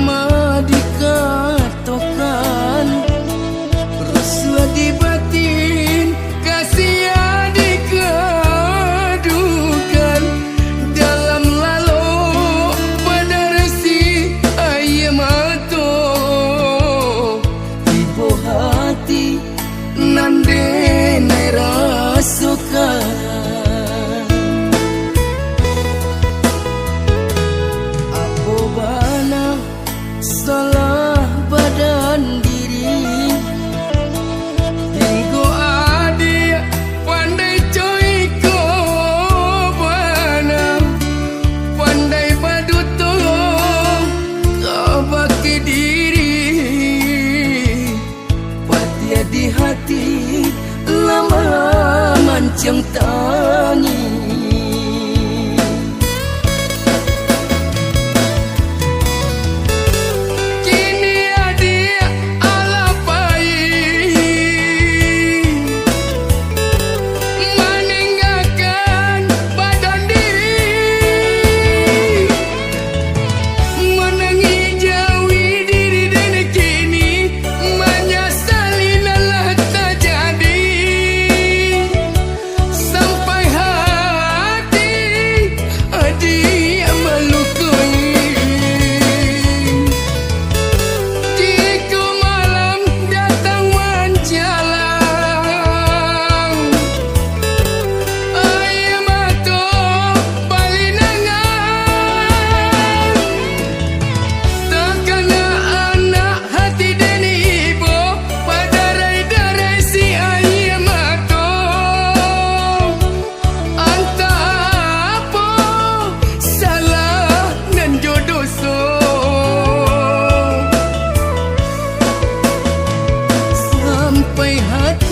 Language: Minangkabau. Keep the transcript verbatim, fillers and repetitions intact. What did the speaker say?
ma dikatokan, rusuah di batin, kasiah dikadukan, dalam lalok badarasi aia mato, ibo hati nan denai rasokan. Apo bana salah badan diri? Hinggo adiak pandai co iko bana, pandai baduto kabake diri. Patiah di hati, lamah manciang tangih. Kini adiak alah pai, maninggakan badan diri. Manangih jawi diri den kini, manyasali nan lah tajadi. Sampai hati adiak malukoi. Jiko malam datang manjalang, aia mato balinangan. Takana anak hati den ibo, badarai-darai si aia mato. Antah apo salah nan jo doso, sampai hati